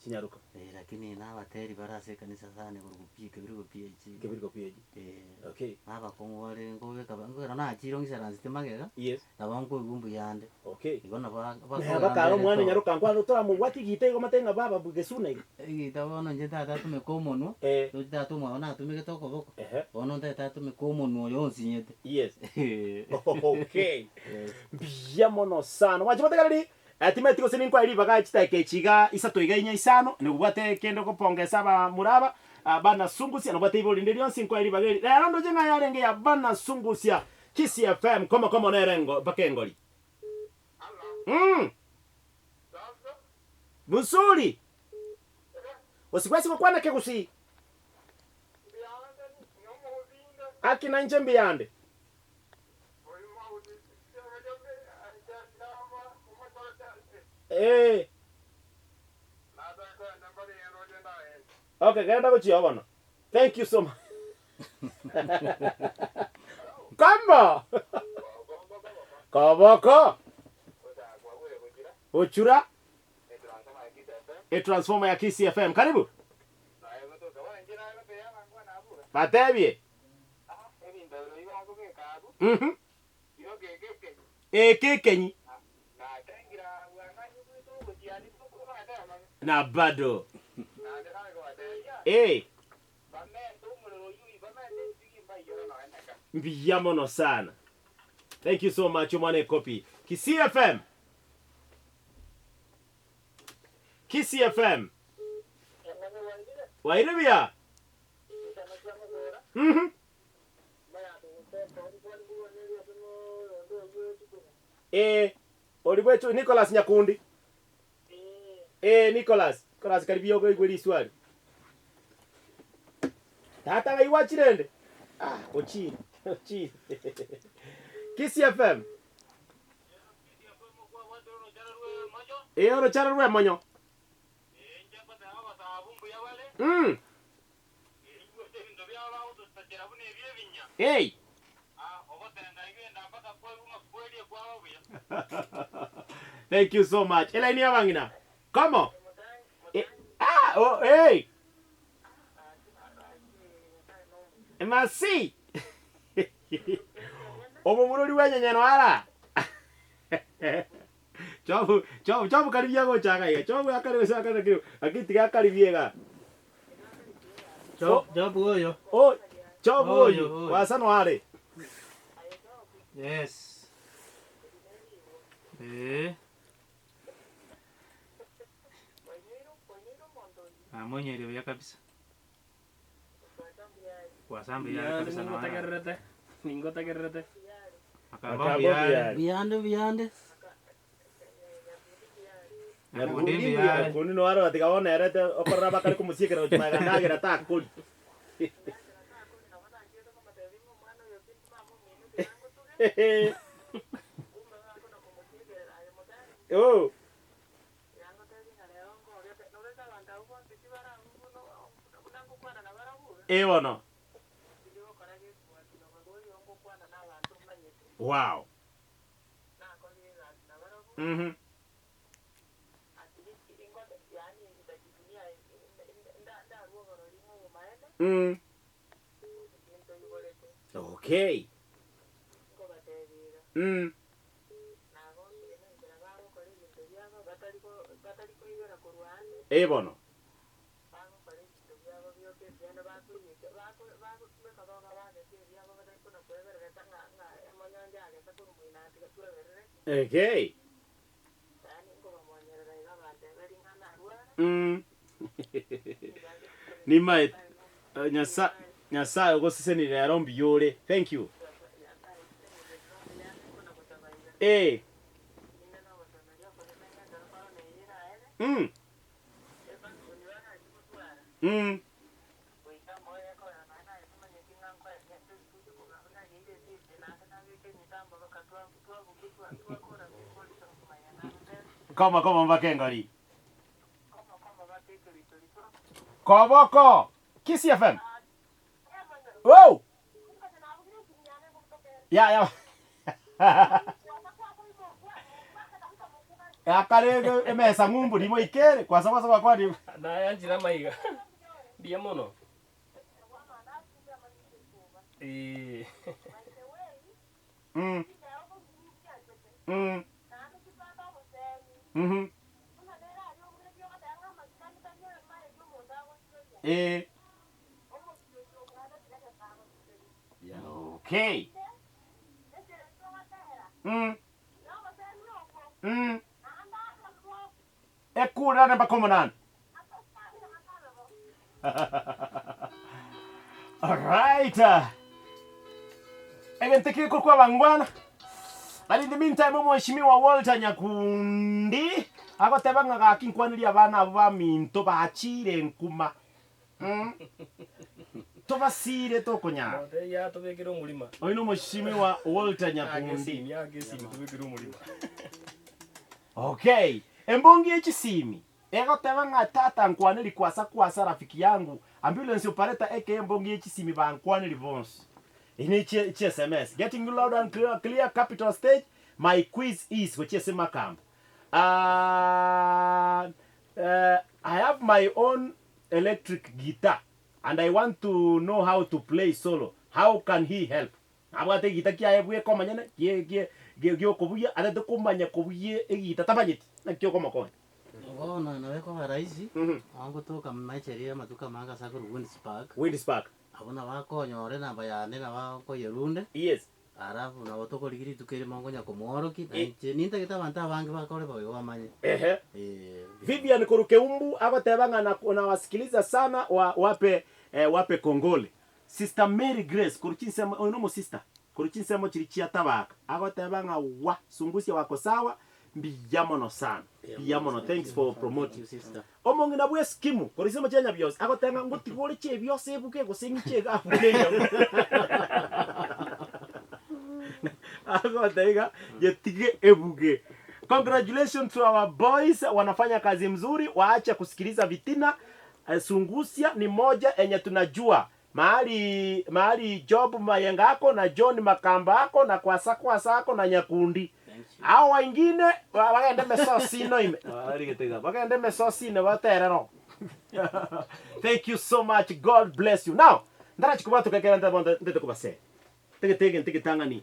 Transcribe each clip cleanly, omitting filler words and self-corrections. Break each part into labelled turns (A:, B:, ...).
A: Chinyaroka.
B: Eh, lakini nabateri bare ase ekanisa sana igoro gopia kebirigo PAG.
A: Kebirigo PAG.
B: Eh.
A: Okay.
B: Nabakong'u bare nkobeka ba nkogera nachire ong'isaransete magega,
A: Yes.
B: nabo nkoigwa mbuyande.
A: Okay.
B: Igo nabo
A: Naye
B: bakogera
A: bakare
B: mbere
A: omwana
B: to.
A: nyaroka nkwane toramobwati egita igo omate ng'a baba gesuna iga.
B: Egita bono inche tata atumeke omonwa,
A: Eh.
B: roche tata omwabo natumegete okoboko,
A: Ehe.
B: bono ntagete atumeke omonwa oyo onsinyete.
A: Yes. Okay.
B: Yes.
A: Mbuya mono sana. Mwanche motegereri, eh, timeti gose ninkwae ribaga chidakika echi iga isato iga inya isano, nigobwate kende gopongesa abamura aba, ah, bana sungusia, nobwate ibori rinde rionsi nkoe ribaga eri. Rero ndoche ng'a yarenge ya bana sungusia, Kisii FM, komo komo nere engo mpaka engori. Mm. Mzuri. Osigwesi gokwana kegusii. Aki nainche mbuyande. Eh. Okay, genda gochia bono. Thank you so much. Kombo. Koboko. Ochura. Etransformer ya Kisii FM. Karibu. Batebie. Mhm. Eke ekenyi. Na bado. Eh. Mbuya mono sana. Thank you so much omwana ekopi. Kisii FM. Kisii FM. Waire buya. Mhm. Eh, ori bwechu Nicholas Nyakundi. Eh, Nicholas, Nicholas karibia okoigwe riswali. Tata ng'ai gwachire rende? Ah, ochire, ochire. Kisii FM. Eh, orocharo rw'emonyo. Mm. Hey. Thank you so much. Elaini abang'ina. Komo. Eh, ah, oh, hey. Masi. Omomurori bw'enyenyeno ara. Chobu, chobu, chobu karibia gocha iga. Chobu akare gose akare kiro. Lakini tiga akaribia iga.
B: Job, Job oyo.
A: Oh, Job
B: Oyo,
A: oyo.
B: oyo.
A: Wasa no are.
B: Yes. Eh. Namonyere buya kabisa. Kwasa mbuya are kabisa nonya.
C: Ningotegererete, ningotegererete.
B: Akamba
A: Akamba
B: mbuya are.
A: mbuya are.
B: Mbuyande mbuyande.
A: Nyakundi
B: Nyakundi
A: mbuya
B: mbuya are.
A: Nyakundi no arora tiga bono ere te okorora bakare komosiekera gochia magega ndagera takori. Oh. Eh bono. Wow. Mhm. Mm. Okay. Mm. Eh bono. Okay. Mm. Nimaete eh, Nyasa Nyasaye ogoseseni rero mbuya ore. Thank you. Eh. Mm. Mm. Koma koma mpaka engori. Koboko. Kisii FM. Oh. Ya ya. Akare emesa ng'umbu rimo ikere, kwasa kwasa gwakwanire.
C: Nayanchire amaiga. Mbuya mono. Eeh.
A: Mm. Mm. Mhm. Eh. Okay. Mm. Mm. Ekurane mpaka omonane. Alright. Egento ekio gekorokwa abangwana. But in the meantime omweshimiwa Walter Nyakundi agoteba ng'a gaki nkwanirie abana abwo baminto bachire nkuma. Mm. Tobasire tokonyara.
C: Motebie atobekere omorima.
A: Oyo nomweshimiwa Walter
C: Ake
A: Nyakundi.
C: esimi, ake esimi tobekere omorima.
A: Okay. Embongi ye chisimi egoteba ng'a tata nkwaneri kwasa kwasa rafiki yangu ambulance operator aka embongi ye chisimi bankwaneri bonsi. Eye ne chi chi sms getting you loud and clear, clear capital stage my quiz is gochia ase makambo. Aah I have my own electric guitar and I want to know how to play solo how can he help? Nabwate egita kiaye bweka omonyene gie gie gie giokobugia atete komanya kobugia egita tamanyeti naki okomokonya.
B: Bono nabo ekoba rahisi, nabo ngotoka maicheri amatuko amange ase akorwa Winds Park,
A: Winds Park.
B: Abwo nabo akonyora enamba yane nabo akoyerunde.
A: Yes.
B: Alafu nabo tokorigia rituko erimo nkonya komworokia, na inche nintagete abanto abange bakore boigo bamanye.
A: Ehe.
B: Eh.
A: Vivian korwa Keumbu agoteba ng'a na nawasikiliza sana wa wape eh, wape kongole. Sister Mary Grace korwa chinsemo oyo nomosister korwa chinsemo chiria chia Tabaka agoteba ng'a wa Sungusia wako sawa mbuya mono sana mbuya mono thanks for promoting. Omong'ina bw'eskimu korwa chinsemo chia Nyabiosi agoteba ng'a ngotiga ore chiebiosi ebuke gose ng'iche iga abwo nenyamu agoteba iga yetige ebuge. Congratulations to our boys wanafanya kazi mzuri waache kusikiliza vitina Sungusia ni moja enye tunajua mahali mahali Job Mayenga ako na John Makamba ako na Kwasa Kwasa ako na Nyakundi. Hao wengine bagende mesosino ime. Bagende mesosino batere roho. Thank you so much. God bless you. Now, ndarachi kobwatoka ekero nte bono ntete kobasee. Tegete egento egetang'ani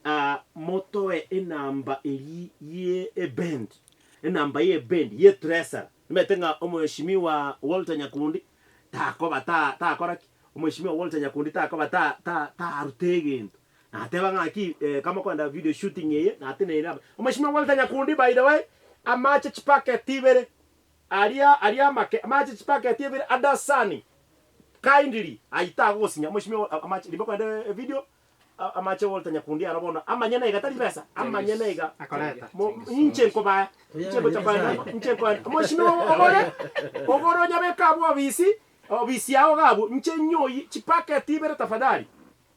A: ah, motoe enamba eri ye eband, enamba ye eband ye treasurer. Nimanyete ng'a omweshimiwa Walter Nyakundi takoba ta takora ki? Omweshimiwa Walter Nyakundi takoba ta ta taruta egento. Nateba ng'aki kama okoenda video shooting eye nateneine aba. Omweshimiwa Walter Nyakundi by the way, amache chipacket ibere, aria aria amake, amache chipacket ibere adasani kindly ayio tagogosinya. Omweshimiwa amache riria okoenda evideo Amache Walter Nyakundi aro bono amanyene iga tari besa amanyene iga
D: Akoreta.
A: Mo- inche nkobaya inche ngocha koenda inche nkoenda Mheshimiwa ogore ogore onyabeke abwo obisi obisi yao iga abwo inche nyoyi chipacket ibere tafadhali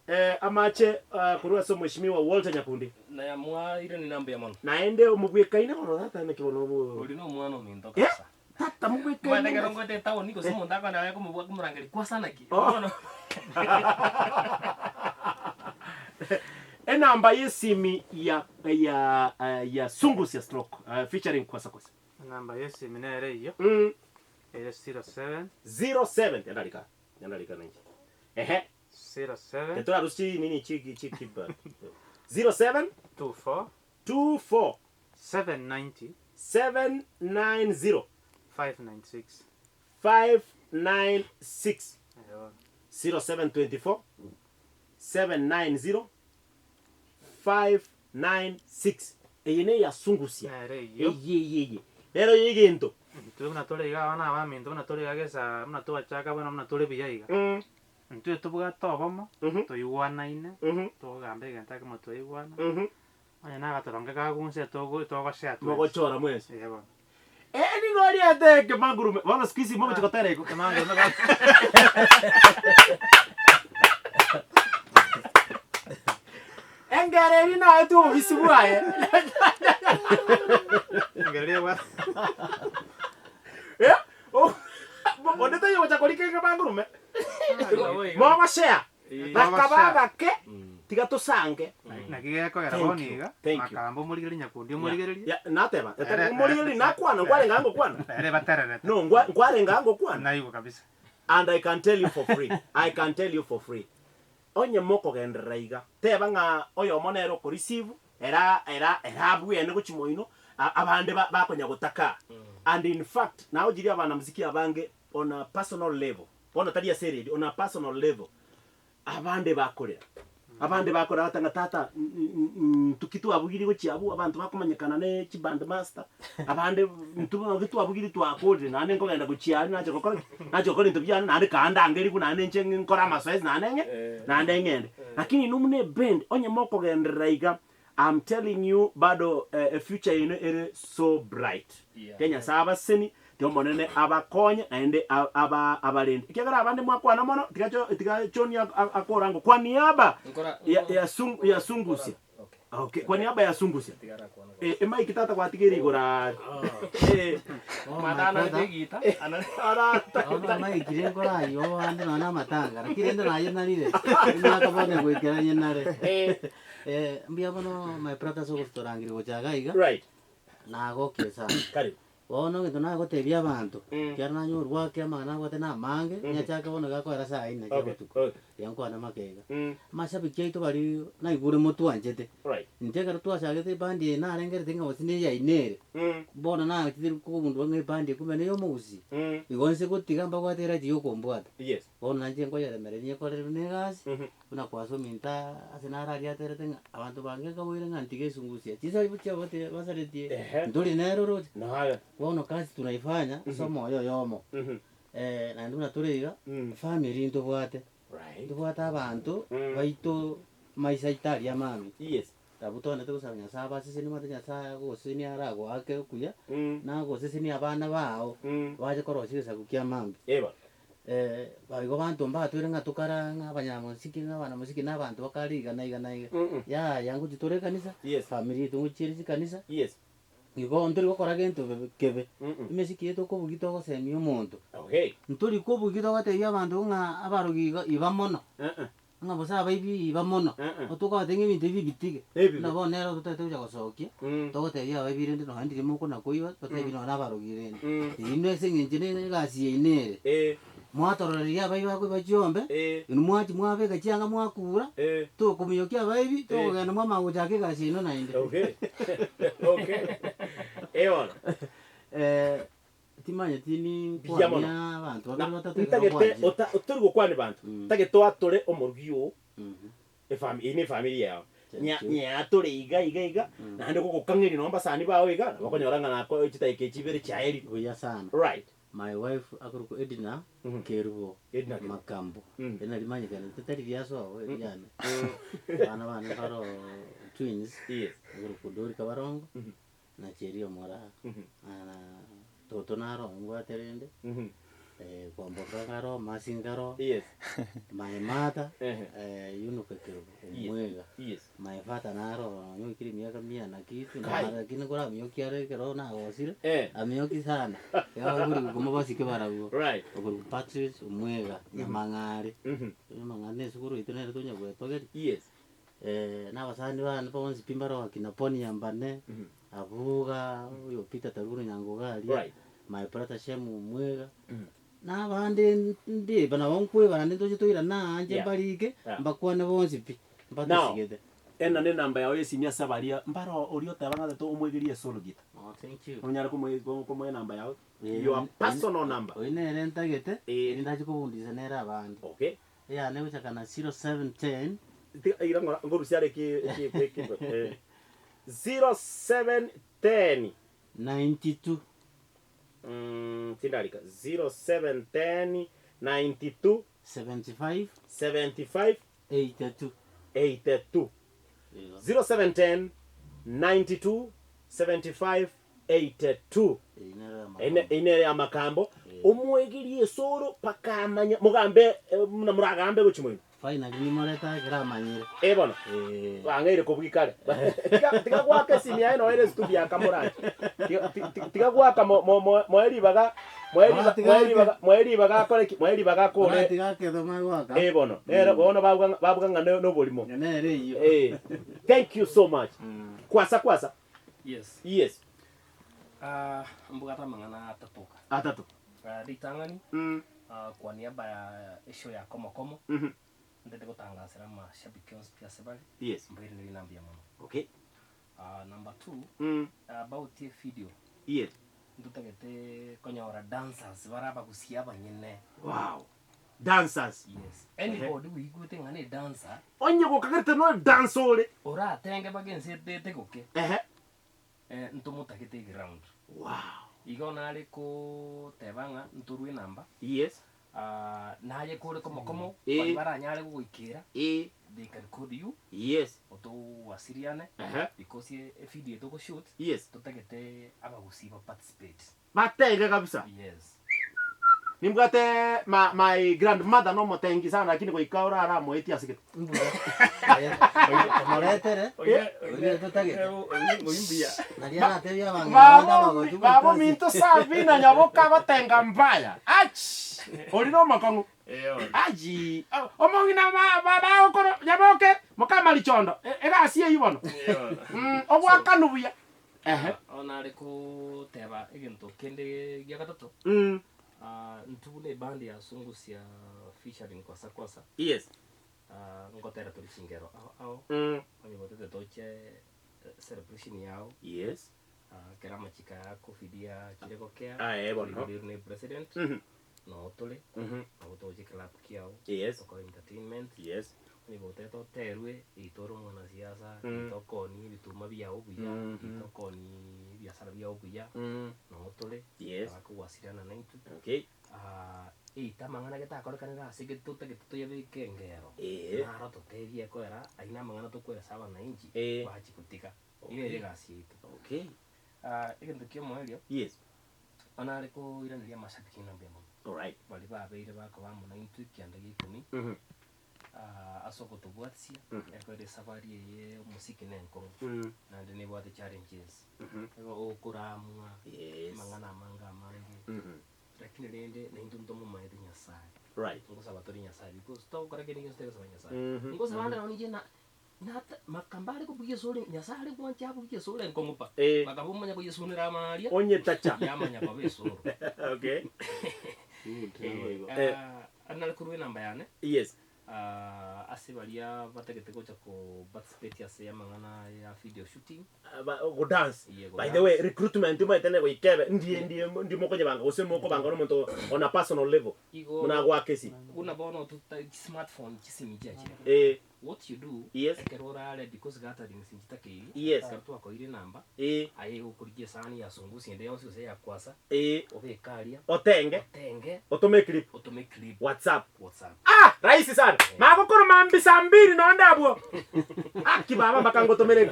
A: eh, amache eh, korwa ase Mheshimiwa Walter Nyakundi
C: Naye mwairani na mbuya mono.
A: naende omobwekaine bono tata naki bono obo
C: Ori nomwana ominto
A: Eh?
C: kabisa.
A: Tata
C: Omanyete
A: mobwekaine
C: ekero ngoeta etaoni gose omonto akonyora aye komobua komorangeria kwasa naki?
A: Oh.
C: Bono
A: Enamba y'esimi ya ya ya Sungusia Stroke featuring Kwasa Kwasa.
D: Enamba y'esimi nere eyio,
A: Mm.
D: ere 07
A: 07 yandarika yandarika nainche ehe
D: 07
A: tetorarusi nini chi chi kiba 07
D: 24
A: 24
D: 790
A: 790
D: 596
A: 596
D: Eeh.
A: 0724 790 596 Eye neya Sungusia
D: Nere eyio.
A: eye eye eye nero yegento.
D: Intwe buna tore iga abana abaminto buna tore iga gesa buna twachaka bono buna tore buya iga.
A: Mm.
D: Intwe tobwate obomo,
A: Mhm.
D: toigwanaine,
A: Mhm.
D: togamba egento ekemo twaigwana.
A: Mhm.
D: Onye nagatoronge kagunse togo togosea twensi.
A: Mogochora mwensi.
D: Eeh bono.
A: Eh nigo oriete ekemangurume. Bono siku hizi mogochia gotera igo.
D: Ekemangurume ga
A: Engero eria naetwe obobisi bwaye.
D: Engero eria ebwate.
A: Eh, onde taiyo ogocha korika ekemangurume. Mogoshare. Bakaba abake, tiga tosange.
D: Naki gekogera
A: Thank
D: bono
A: you,
D: iga,
A: thank you.
D: Makambo omorigereria nyakundi omorigereria.
A: Ya, nateba,
D: Ere-
A: omorigereria nakwana, nkwarenge aa ngokwana.
D: Ere batererete.
A: No, nkwa- nkwarenge aa ngokwana.
D: Naigwa kabisa.
A: And I can tell you for free, I can tell you for free, onye mokogenderera iga, teba ng'a oyomo nere okoreceive, era era era abwene gochia moino, a- abande ba bakonya gotaka. And in fact, naojirie abanamuziki abange on a personal level, bono tari ase eredio, on a personal level, Abande bakorera, abande bakorera bagoteba ng'a tata ntuki twabugirie gochia abwo, abanto bakomanyekana ne chibandmaster, abande intwe naki twabugirie twakorire naende nkogenda gochia aria nache gokora ki? Nache gokora ebinto biane naende kandangerigwe naende inche nkore amazoezi naende ng'e naende ng'ende. Lakini inwe buna eband onye mokogenderera iga, I'm telling you bado efuture yaino ere so bright. Tiga Nyasae abasesenie, tiga Omonene abakonye naende abarende. Ekiagera abande mwakwana mono, tiga cho tiga John akore ango kwa niaba ya ya ya Sungusia. Okay, kwa niaba ya Sungusia. Eh, emic tata gwatigeire igoro aa. Eh.
B: Oh, my brother. Bono maikire nkorayia obande nonya na amatanga, lakini rende naye narire, emiaka bono egoikera nyenare. Eh, mbuya bono my brother ase ogotorangeria gocha iga iga,
A: Right.
B: nagokire sana.
A: Karibu.
B: Bono egento nagotebia abanto,
A: Mm.
B: ekiagera nanyorwa ake amang'ana nabwate na amange, nyachake bono iga akoera saa ine chia
A: Okay,
B: botuko,
A: okay.
B: riria nkwane make iga.
A: Mm.
B: Amashabiki aito baria naigure motwanchete,
A: Right.
B: inche ekero twachagete ebandi eye narengerete ng'a gose neyaino ere,
A: Mm.
B: bono nachire kogundua ng'a ebandi eye kumbe neyomogusii,
A: Mm.
B: igo nse gotiga mbabwate eright ya okombwata.
A: Yes.
B: Bono nainche nkoyeremereria nyekorere buna egasi,
A: Mhm.
B: buna kwasa ominto ase naro aria aterete ng'a abanto bange nkaboire ng'a ntige esungusia, chinsa chiabo basaretie,
A: Ehe.
B: ntori nere oroche.
A: Naye.
B: Bono kazi tunaifanya ase omoyo oyomo,
A: Mhm.
B: naende buna tore iga,
A: Mm.
B: family ntobwate,
A: Right.
B: ntobwate abanto
A: Mm.
B: baito maisha aito aria mambia.
A: Yes.
B: Abwo toganete gosaba Nyasae abasesenie omanyete Nyasae agosesenie aragoake okuya,
A: Mm.
B: nagosesenie abana bao,
A: Mm.
B: bache korosia egesaku kia mambia.
A: Eba.
B: Igo banto mbatwere ng'a tokara ng'a abanyamosiki ng'a abanamosiki na abanto bakare iga na iga na iga. Yaya ngochia tore ekanisa,
A: Yes.
B: famiri yaito ngochia ere chikanisa,
A: Yes.
B: igo ntori gokora gento bebe kebe. Emesiki eye tokobugia togosemia omonto.
A: Okay.
B: Ntori kobugia togotebia abanto ng'a abarogi iga iba mono. Ng'a gose abaibi iba mono, otogotebi ng'a ebinto ebi ebitige,
A: Ebibe.
B: buna bono nere ototagete gocha gosokia, togotebia abaibi rende nonya ndiri mokona koiba, totebi nonya abarogi rende. Inwe ase eng'encho ne egasi yaino ere, mwatororeria abaibi bakoiba chiombe, inwe mwachia mwabeka chianga mwakura, tokominyokia abaibi, tokogenda mwamanya gochaka egasi yaino naende.
A: Okay. Okay. Eh bono.
B: Timanyeti
A: Mbuya mono.
B: ninkwania abanto
A: Na
B: babere batato ekero
A: ntagete
B: kwanchire.
A: ota tori gokwania banto, ntagete oatore omorugi oo efami eye ne efamiri yao. Nya
B: Thank you.
A: nyeatore iga iga iga, naende gogokang'eria nonye mbasani bao iga, nabo okonyora ng'a nako chidakika echi ibere chiaerire.
B: Buya sana.
A: Right.
B: My wife akorokwa Edna Kerubo
A: Edna Kerubo.
B: Makambo. Eri nari rimanyekanete tari ria sobo eri riane. Abana bane mbaro twins,
A: Yes.
B: akorokwa Dorika Barongo. Na Cheria omoraa, na Toto naro ombwate rende, Kwamboka nkaro, Mercy nkaro,
A: Yes.
B: my mother,
A: Ehe.
B: Eunice Kerubo, omwega.
A: Yes.
B: My father naro nonye oikire emiaka mia na kitu,
A: Kai.
B: na lakini koramiokia are ekero nagosire,
A: Eh.
B: amioki sana. Abaibori komobasike barabwo.
A: Right.
B: Okorokwa Patrice omwega, Nyamang'are. Nyamang'are na esukuru yaito nere tonya gwetogeria.
A: Yes.
B: Na abasani bane bonsi pi mbaro akina Ponia mbane, Abuga, oyo Peter Taruru Nyangoga aria,
A: Right.
B: my brother Shem Omwega, na abande ndiba nabo nkoeba naende ntoche toirane aanche
A: Yeah.
B: mbarike,
A: Yeah.
B: mbakwane bonsi pi,
A: Now,
B: mbatosigete.
A: ena ne enamba yao y'esimi ase abaria mbaro oria oteba ng'a tata omwegerie esolo gita.
B: Oh, thank you.
A: Onyare komoe komoa enamba yao,
B: Eh,
A: your personal number.
B: Oyi nere ntagete,
A: Eh.
B: eri ndache kobundisa nere abande.
A: Okay.
B: Eyane gochaka na 0710.
A: Tiga ira ng'ora ngorusia are eki eki eki eh. 0710.
B: 92.
A: Mm, tindarika 0710 92
B: 75.
A: 75
B: 82.
A: 82.
B: Igo.
A: 0710 92 75 82.
B: Eyio nero
A: Ene
B: y'amakambo.
A: eyio nere y'amakambo, omwegerie esoro mpaka amanye, mogambe eh, buna moragambe gochia moino.
B: Finally nimorete ekero amanyire.
A: Eh bono,
B: Eh.
A: bang'eire kobua kare. Tiga tiga goaka esimi yaye noyo ere estudio ya Kamoranche. Tiga ti- ti- tiga goaka mo- mo- mo- moe ribaga. Moe riba-
B: Baratiga
A: moe
B: ake.
A: ribaga- moe ribaga akore ki? Moe ribaga akore
B: Baratiga ake thoma gwaka.
A: Eh bono, nere bono babuga ng'a babuga ng'a no- noborimo.
B: Nere eyio.
A: Eh, thank you so much. Kwasa kwasa.
C: Yes.
A: Yes.
C: Ah, mbwate amang'ana atato iga.
A: Atato.
C: Ah, ritang'ani,
A: Mm.
C: ah, kwa niaba ya eshow ya Komo Komo,
A: Mhm.
C: ntete gotangasera amashabiki onsi pi ase bare,
A: Yes.
C: mbairane rina mbuya mono.
A: Okay.
C: Ah, number two,
A: Mm.
C: about evideo,
A: Yes.
C: ntotagete konyora dancers bare abagusia abanyene.
A: Wow. Dancers.
C: Yes. Anybody oigwete ng'a ne dancer,
A: Onye gokagerete no dance ore.
C: oratenge mpaka ense etete goke,
A: Ehe.
C: eh, ntomotagete eground.
A: Wow.
C: Igo nare koteba ng'a ntorwe enamba,
A: Yes.
C: ah, naye kore komokomo,
A: Eh.
C: baria baranyare gogoikera,
A: Eh.
C: they can call you,
A: Yes.
C: otowasiriane,
A: Ehe.
C: because evideo togoshoot,
A: Yes.
C: totagete abagusii ba participate.
A: Batenge kabisa.
C: Yes.
A: Nimbwate ma, my grandmother nomotengi sana lakini goika orara amoetie ase gete.
B: Mbuya. Tomoretere. Oria totagete. Naria aratebie abang'ina bande
A: Babo
B: abagotu
A: babo
B: goika ase-
A: minto Sabina nyaboka agotenga mbaya. Ach! Ori nomokong'u. Aji! Omong'ina ba ba bagokoro nyaboke mokamarichondo. E- Egasi eyio bono. Obwakanu buya. Ehe.
C: Bono nare koteba egento kende gia gatato,
A: Mm.
C: ah, intwe buna eband ya Sungusia featuring Kwasa Kwasa,
A: Yes.
C: ah, ngotera tore chingero ao ao,
A: Mm.
C: onye gotete toche celebration yao,
A: Yes.
C: ah, ekero amachiko aya covid achire gokea,
A: Aye, bono.
C: rirorio ne president,
A: Mhm.
C: noo tore,
A: Mhm.
C: nabo togocha eclub kiao,
A: Yes.
C: tokore entertainment,
A: Yes.
C: Onye gotete oterwe, ita ore omwanasiasa,
A: Mm.
C: ita okonie ebituma biao buya,
A: Mhm.
C: ita okonie ebiasara biao buya,
A: Mm.
C: noo tore,
A: Yes.
C: abakogwasirana naintwe.
A: Okay.
C: Ah, eita amang'ana gete akorekanire ase gete totagete toyabeke engero.
A: Eh.
C: Naro totebie ekoera, ayio na amang'ana tokoeresa abananchi,
A: Eh.
C: bachi gotiga. Eyio nere egasi yaito.
A: Okay.
C: Ah, egento kia omoerio,
A: Yes.
C: bono nare koiraneria amashabiki ng'a mbuya mono.
A: Alright.
C: Baria babeire bakoba amo naintwe ekianda gia ikomi,
A: Mhm.
C: ase ogotobwatisia, ekoera esafari eye omosiki na enkong'u, naende nebwate challenges, igo okoramwa, amang'ana amange amange, lakini rende naintwe ntomomaete Nyasaye.
A: Right.
C: Ngosaba tore Nyasaye because togokora kende gionsi tari gosaba Nyasaye. Ngosaba ande nonye inche na nata makamba are kobugia esore Nyasaye are gwancha abugie esore enkong'u pa, bakaba omanya koyesunera amaria,
A: Onyetacha.
C: yamanya koba esoro.
A: Okay.
C: Eh, ah, nare korwa enamba yane
A: Yes.
C: ah, ase baria batagete gocha ko participate ase amang'ana ya video shooting
A: Go dance.
C: Iye, go
A: By the way,
C: dance.
A: recruitment omanyete ne goika ebe ndie ndie ndie mokonyebanga gose mokobanga na omonto on a personal level.
C: Igo
A: Buna agoaka esimi.
C: buna bono tota smartphone chisimi chiachire
A: Eh.
C: what you do
A: Yes.
C: ekero orare because gatherings nchitakeiri
A: Yes.
C: ekero twakoire enamba
A: Eh.
C: aye egokorigia esani ya sungusia ende yonsi gose ya kwasa
A: Eh.
C: obeke aria
A: Otenge.
C: otenge
A: Otome clip.
C: otome clip
A: WhatsApp.
C: WhatsApp.
A: Ah! Rahisi sana. Magokoro mambi saa mbili nonde abwo. Aki baba mpaka ngotomere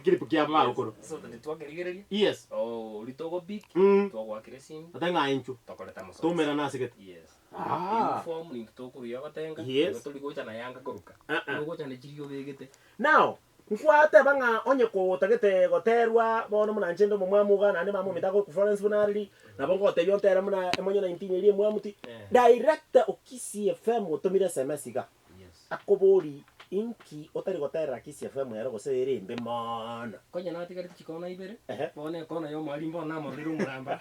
A: clip kia magokoro.
C: So that twakerigereria
A: Yes.
C: oh ritogo big twagwakire esimi
A: Ate ng'a inchu.
C: tokoreta amasoesi.
A: Tomera nasigete.
C: Yes.
A: Ah.
C: Uniform ninto tokoruya gotenga.
A: Yes.
C: Igo tori gocha na yanga koruka.
A: Ah, ah.
C: Ogocha ne chiria obegete.
A: Now, nkwateba ng'a onye kotagete goterwa bono buna inche inde omomwamu iga naende mama ominto akorokwa Florence buna ariri, nabo ngotebia ontere buna emonyo 19 eria emwamu ti,
C: Eh.
A: director o Kisii FM otomire sms iga,
C: Yes.
A: akobori inki otari goterera Kisii FM ero gose ere embe mono.
C: Konya natigareti chikona ibere,
A: Ehe.
C: bono ekona ya omwalimu bono namororire omoramba.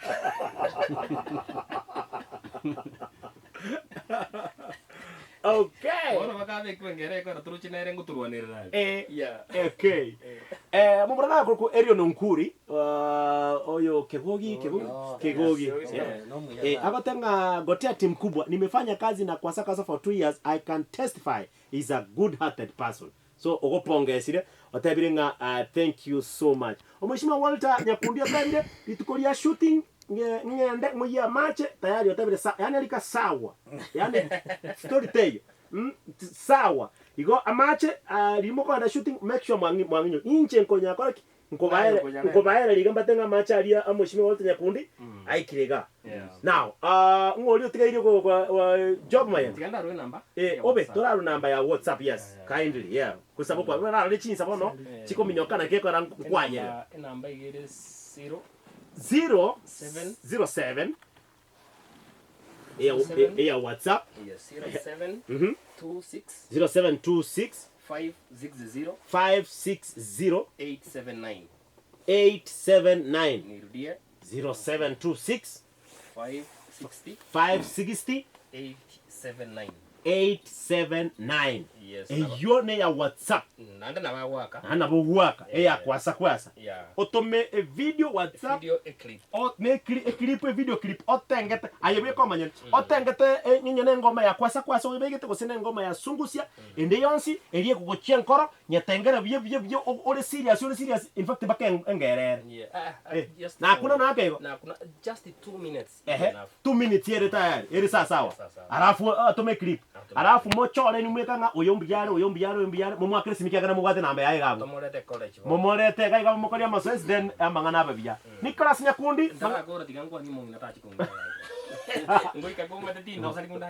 A: Okay.
C: Bono bakabekwa engero ekero toroche nere ngotorwanerera are.
A: Eh.
C: Yeah.
A: Okay. Eh, momura nakorokwa Elion Onkuri, ah, oyo Kegogi, Kegogi,
B: Oh,
A: Kegogi.
B: yes,
A: Yeah.
B: eh, nomuya
A: Eh,
B: sana.
A: agote ng'a Gotea team kubwa, nimefanya kazi na Kwasa Kwasa for 2 years, I can testify he's a good hearted person. So ogopongesire, otebire ng'a ah, thank you so much. Omweshimiwa Walter Nyakundi otebire rituko ria shooting ng'e ng'ende ng'oyie amache tayari otebire sa yaani arika sawa. Yaani story teiyo. Mm, sawa. Igo amache ah, riria mokoenda shooting make sure mwang'i mwang'inyo. Inche nkonya kora ki? Nkobaere nkobaere riga mbate ng'a amache aria a mweshimiwa Walter Nyakundi aikire igaa.
C: Yeah.
A: Now, ah, ng'o oria otigairie go go go Job Mayembe?
C: Tiga ndarue enamba
A: Eh,
C: ya
A: obe
C: WhatsApp.
A: torarwe namba ya WhatsApp yes,
C: Yeah, yeah.
A: kindly yeah. Gosaba kwa narore chinsa bono
C: Eh.
A: chikominyoka naki ekora nkwanyerera.
C: Enamba enamba iga ere 0
A: 0
C: 7
A: 07 Eya eya WhatsApp.
C: Yes, 07 26
A: 0726
C: 560
A: 560
C: 879.
A: 879.
C: Nirudie
A: 0726
C: 560
A: 560
C: 879.
A: 879.
C: Yes.
A: Eyio neya WhatsApp.
C: Naende nabo agwaka.
A: Naende nabo ogwaka eya kwasa kwasa.
C: Yeah.
A: Otome evideo WhatsApp.
C: Video eclip.
A: O ne ecli eclip evideo clip otengete aye bweka omonyene otengete onye ne engoma ya kwasa kwasa oyebegete gose ne engoma ya sungusia ende yonsi eria ekogochia enkoro nyetengere buya buya buya o ore serious ore serious in fact mpaka eng engerere.
C: Yeah, ah, ah,
A: Eh,
C: just
A: nakuna
C: for-
A: nake igo.
C: Nakuna just 2 minutes is
A: Ehe,
C: enough.
A: 2 minutes ere tayari, ere sawasawa.
C: Sawasawa.
A: Alafu atome clip.
C: Atome.
A: Alafu mochore inwe mweka ng'a oyo mbuya are, oyo mbuya are, oyo mbuya are, momwakere esimi ekiagera mobwate enamba yaye iga abwo.
C: Tomorete college bono.
A: Momorete iga iga momokori amazoezi then amang'ana abe buya. Nicholas Nyakundi,
C: Ntarakora tiga nkwanie omong'ina tachi kong'ina. Ngoika komate tindosari kunda.